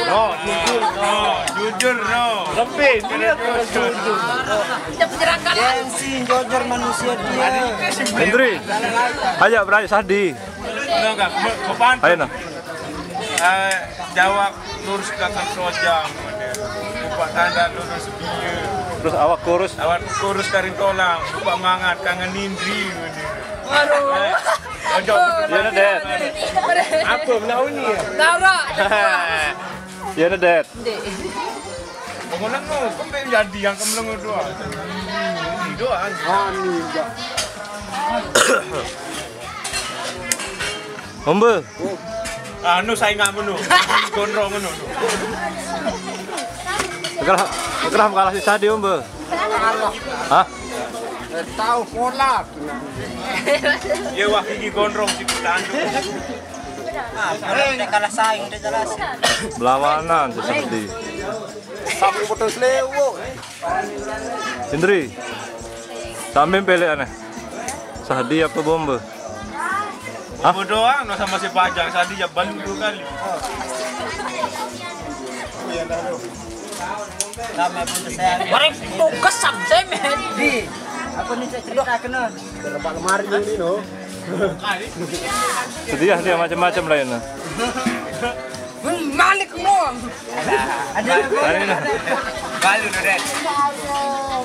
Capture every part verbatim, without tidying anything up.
No, jujur, no. Jujur, no. Lebih, dia terus jujur. Gengsi, jujur manusia dia. Indri, aja berai Sahdi. No, Kak, me-, me-, pantun. Ayo, no. Eh, jawab lurus ke Kang Sojang. Buka tanda lurus bieu. Terus awak kurus. Awak kurus karing tolang. Buka mangat kangen Indri. Waduh. Eh, ojo. Iya, Dad. Apa menauni ya? Dara. Iya, Dad. Ndek. Pokoknya no, kembe jadi yang kemeleng doang. Ini doang. Ani enggak. Ombe. Anu saya nggak menu. Gondrong menu. Gerah, gerah kalah si Sahdi, Ombe. Hah? Tahu pola. Iya, wah, gigi gondrong si Kutandu. Ah, kalah saing, udah jelas. Berlawanan si Sahdi. Sapu putus lewo. Indri. Sambil pilih aneh. Sahdi apa Bombe? Hah? Bodoh doang, no sama si Pajang. Sahdi ya balu dua kali. Kami pun kesel. Bareng tugas sam, saya, men. Di, apa nih, saya cerita kena? Dalam lemari ini, no. Sedia dia macam-macam lain, no. Hmm, Malik, no. Ada apa? Ada, no. Balu, no,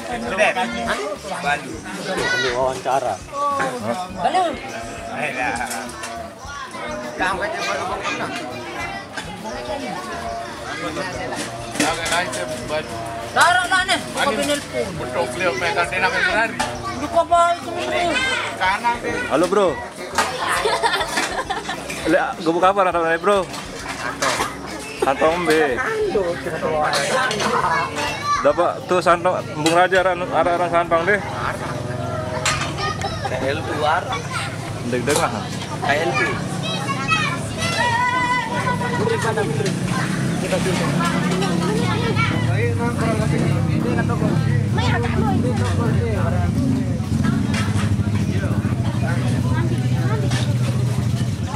Den. Den. Balu. Ini wawancara. Balu. Ayolah. Dara lah nih, buka pinil pun. Betul, beliau main kantin apa berlari? Buka baik ini. Kanan deh. Halo, Bro. Le, gubuk apa rata-rata, Bro? Santong B. Dapat tuh santong, Bung Raja, arah, arah santong deh. K L luar. Deg-deg lah. K L P.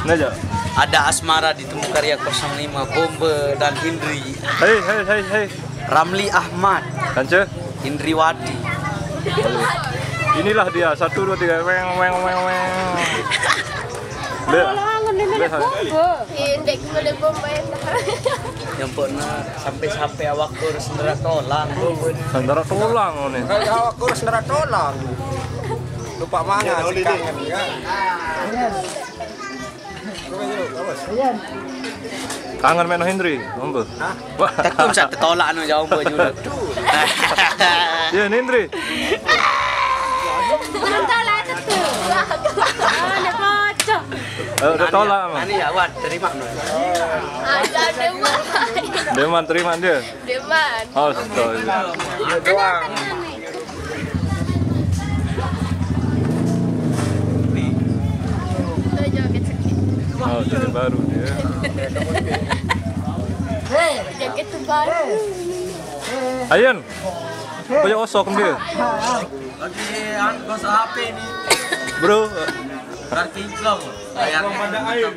Ini aja. Ada Asmara di Temu Karya kosong lima, Bombe dan Indri. Hei, hei, hei, hei. Ramli Ahmad. Kance? Indriwati. Inilah dia, satu, dua, tiga, weng, weng, weng, weng. Be. Kalau angen ini Be, ada hai. Bombe. Iya, ndek boleh bombe. Yang pernah sampai-sampai awak kurus sendera tolang. Sendera tolang nih. Kalau awak kurus sendera tolang. Lupa mangan, ya, si kangen, ya. Kangen main Hendri, Ombe. Hah? Wah. Tetum sak tetolak anu jauh Ombe juga. Iya, Hendri. Tetolak tetum. Ada kocok. Eh, udah tolak, Mang. Ani ya, Wan, terima no. Ada deman. Deman terima dia. Deman. Astaga. Iya doang. Itu joget sedikit. Oh, joget baru dia. Joget tuh baru. Ayan, apa ya osok dia? Lagi anu, gosok H P nih. Bro. Berarti Islam. Kayak pada air.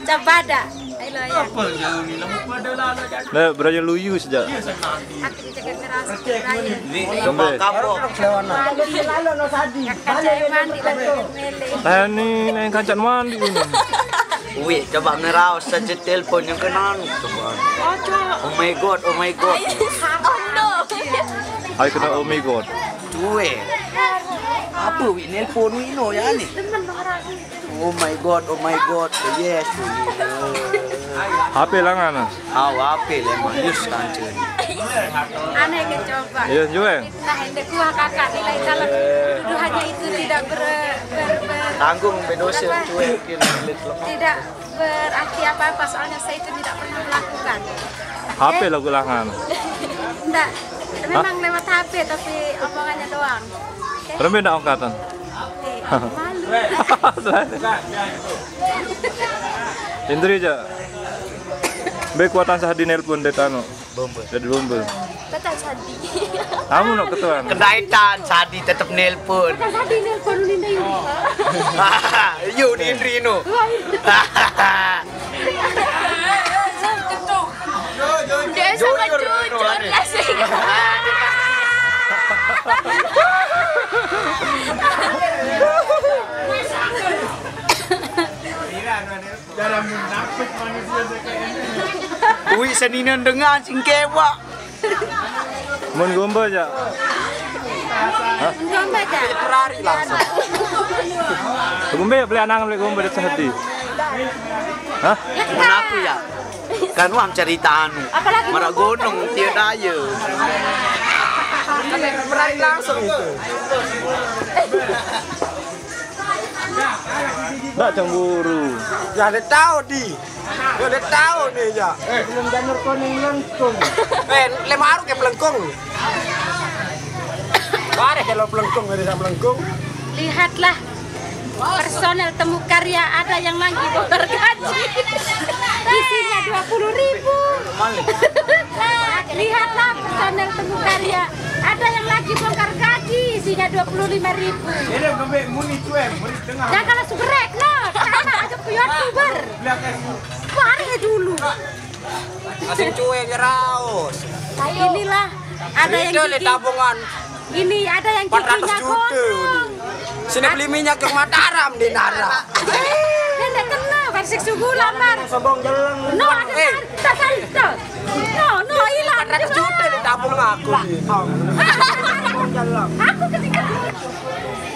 Coba dah. Ayo, lo ya. Apa jauh nih? Nama pada lah, lah, kan? Nah, berarti luyu sejak. Iya, saya nanti. Aku dijaga keras. Ini coba kapok. Lalu, lalu, no tadi. Kakak saya mandi lagi, mele. Tani, neng kancan mandi ini. Wih, coba ngeraos saja telepon yang kena anu, coba. Oh, coba. Oh my God, oh my God. Oh, no. Hai kena oh my God. Tuh, eh. Apa wih nelpon wih no ya nih? Temen orang. Oh my God, oh my God, yes. H P langan. Awa, H P le, mayus kancen. Aneh ke coba. Iya, juga. Nah, ini kuah kakak nilai kalau tuduhannya itu tidak ber, ber, ber, tanggung bedosen apa? Cuekin. Tidak berarti apa-apa, soalnya saya itu tidak pernah melakukan. H P lagu langan. Enggak. Memang lewat H P, tapi omongannya doang. Oke. Rembe ndak angkatan? Eh, malu. Indri aja. Be kuatan sah di nelpon deh tano. Bombe. Jadi bombe. Betul Sadi. Kamu nak ketuan. Kendaitan Sadi tetap nelpon. Betul Sadi nelpon Linda Yuri. Yuk di Indri no. Wah, iya. Sama jujur, jujur, no, aneh. Jarang munafik manusia kayak ini. Wih, seninan dengan singkewa. Mun gomba aja. Hah? Gomba aja. Ferrari langsung. Gomba ya, beli anang, beli gomba di Sahdi. Hah? Mun aku ya. Kan wang cerita anu. Apalagi mara gunung, dia daya. Ferrari langsung itu. Ndak cemburu. Ya, dia tahu di. Ya, dia tahu nih ya. Belum janur kuning lengkung. Eh, lemaru ke pelengkung. Bare kalau pelengkung, dari pelengkung. Lihatlah personel Temu Karya, ada yang lagi bongkar gaji. Isinya dua puluh ribu. Lihatlah personel Temu Karya, ada yang lagi bongkar gaji, isinya dua puluh lima ribu. Ini kembali muni cuek, muni tengah. Jangan langsung gerak, no. Sama aja ke YouTuber. Belakang. Mari dulu. Langsung cuek ya raus. Inilah ada yang gigi. Tabungan. Ini ada yang empat ratus giginya juta ini. Sini beli minyak ke Mataram di Nara. Dia ndak kena bersik sugu lamar. Sobong jeleng. No, ada. Eh. Tarik, tarik, tarik. No, no, hilang. Empat ratus juta ditabung aku. Aku ketika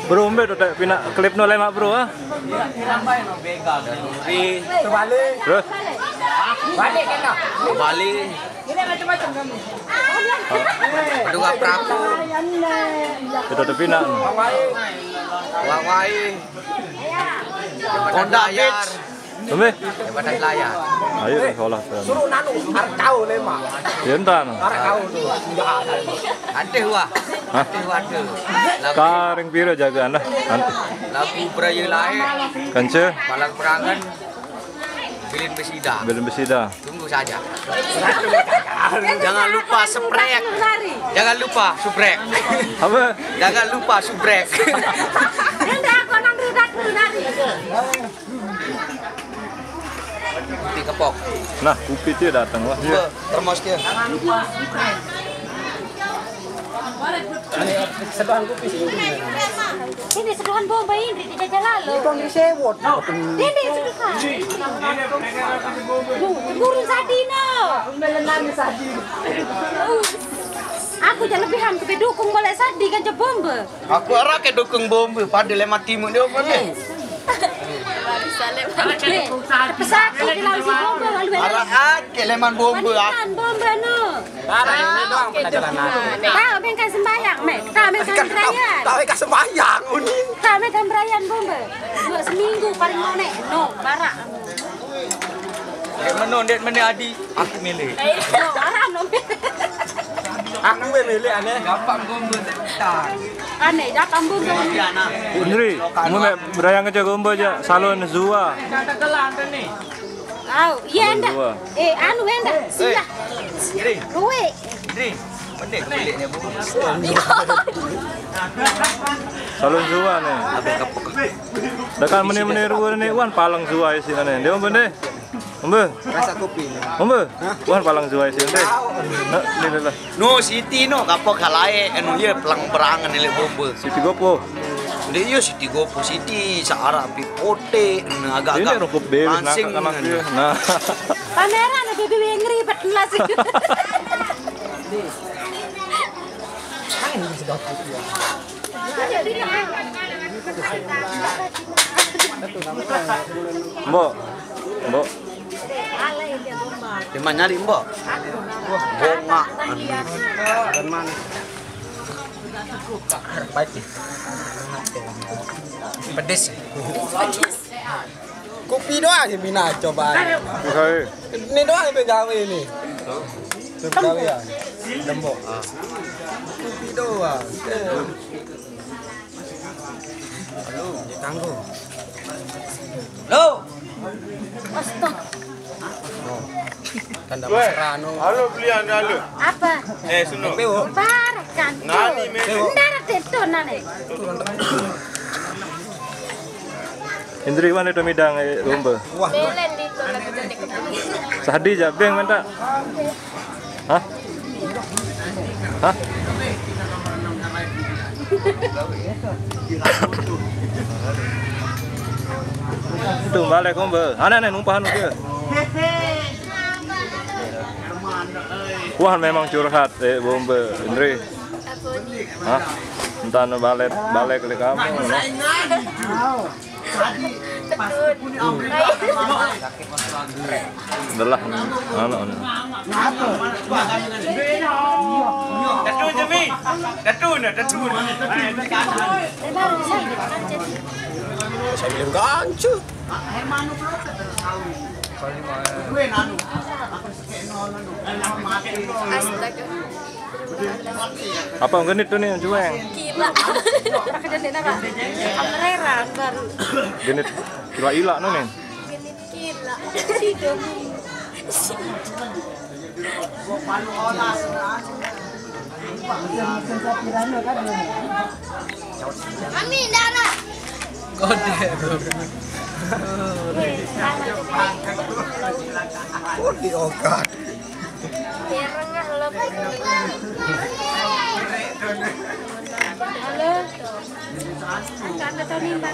Bro, umbe tuh tak pina klip no lemak, bro, ah. Terbalik. Terus? Balik kita. Terbalik. Ini macam-macam kamu. Aduh, nggak peraku. Itu tapi nak. Wawai. Wawai. Kondak layar. Beach. Sampai? Daripada layar. Ayo, sekolah. Suruh nanu, arek kau lema. Ya, entah, no. Arek kau tu. Ada wah. Hah? Ada wah tu. Lagu, karing pira jagaan dah. Ant- lagu Beraya Lae. Kance. Palang Perangan. Bilin Besida. Bilin Besida. Tunggu saja. Jangan lupa seprek. Jangan lupa subrek. Apa? Jangan lupa subrek. Enggak, aku nang rudat dulu dari. Kopi kepok. Nah, kopi dia datang lah. Iya. Termos dia. Sedohan kopi sih. Ini sedohan bomba ini di jajah lalu. Ini bang sewot. Ini sedohan. Lu turun sadino. Aku jangan lebih hampir dukung boleh sadi kan bomba. Aku arah ke dukung bomba pada lemak timun dia apa ni? Pesakit di laut si bomba lalu. Arah ke leman bomba. Kan bomba no. Arah ini doang pelajaran aku. Tahu bengkan sembayang, Mek. Tahu bengkan sembayang. Tahu bengkan sembayang, Uni. Tahu bengkan sembayang bomba. Dua seminggu paling mau nek. No, barak. Dek meno, dek mene adi, aku milih. No, barak no. Aku be milih aneh. Gampang gombo sebentar. Aneh, gampang gombo. Iya, nah. Indri, mau mek berayang aja gombo aja, salon Zua. Kata gelang nih. Au, iya, salon Enda. Zua. Eh, anu, Enda. Singgah. Indri. Rue. Indri. Salon Zua nih. Dekat menir-menir Rue nih, wan palang Zua isi nih. Dia umbe deh. Umbe. Rasa kopi. Umbe. Hah? Wan palang Zua isi deh. Nah, ini lah. No, Siti no, kapok halae, anu ye, pelang perangan ilik bombe. Siti gopo. Ndek yo Siti gopo, Siti searah pi pote, nah, agak-agak. Ini rukup deh, langsing, nah, kakak anak dia. Nah. Pameran ada bebe yang ribet lah sih. Mbok. Mbok. Di mana nyari, Mbok? Wah, bongak. Dan mana? Pahit nih. Pedes. Kopi doang yang bina coba. Oke. Ini doang yang gawe ini. Gawe ya. Lembok. Kopi doang. Aduh, ditanggung. Lo. Astaga. Tanda mesra no. Halo, beli anda halo. Apa? Eh, suno. Barakan. Nani me? Ndara teto nane. Indri, mana itu midang, eh, lomba? Wah. Belen di itu lebih gede. Sahdi jabeng minta. Hah? Hah? Tuh, balik, Bombe. Aneh-aneh numpahan ke. Wah, memang curhat, eh, Bombe, Indri. Hah? Entah nu balik, balik ke kamu, no? Belah, anu, anu. Datu, Jemi. Datu, nah, datu. Saya bilang gancu. Astaga. Apa genit tuh nih, Jueng? Gila. Pakai genit apa? Pameran baru. Genit kila-ila no nih. Genit kila. Sidung. Mami, ndak ada. Kode. Kode okat. Biar rengah lo. Halo. Angkat ke Tony, Mbak.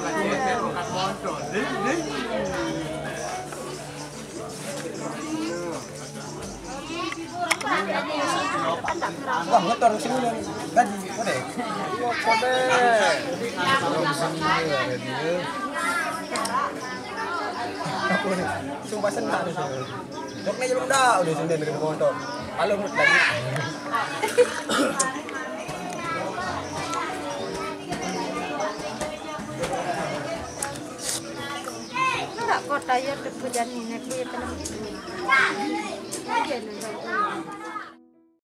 Wah, ngetor sini dan gaji, kode. Kode. Sumpah senang. Joknya belum dah, udah sendiri dengan motor. Kalau mut lagi. Enggak kota ya, debu jani, nebu ya, tenang gitu. Iya, enggak.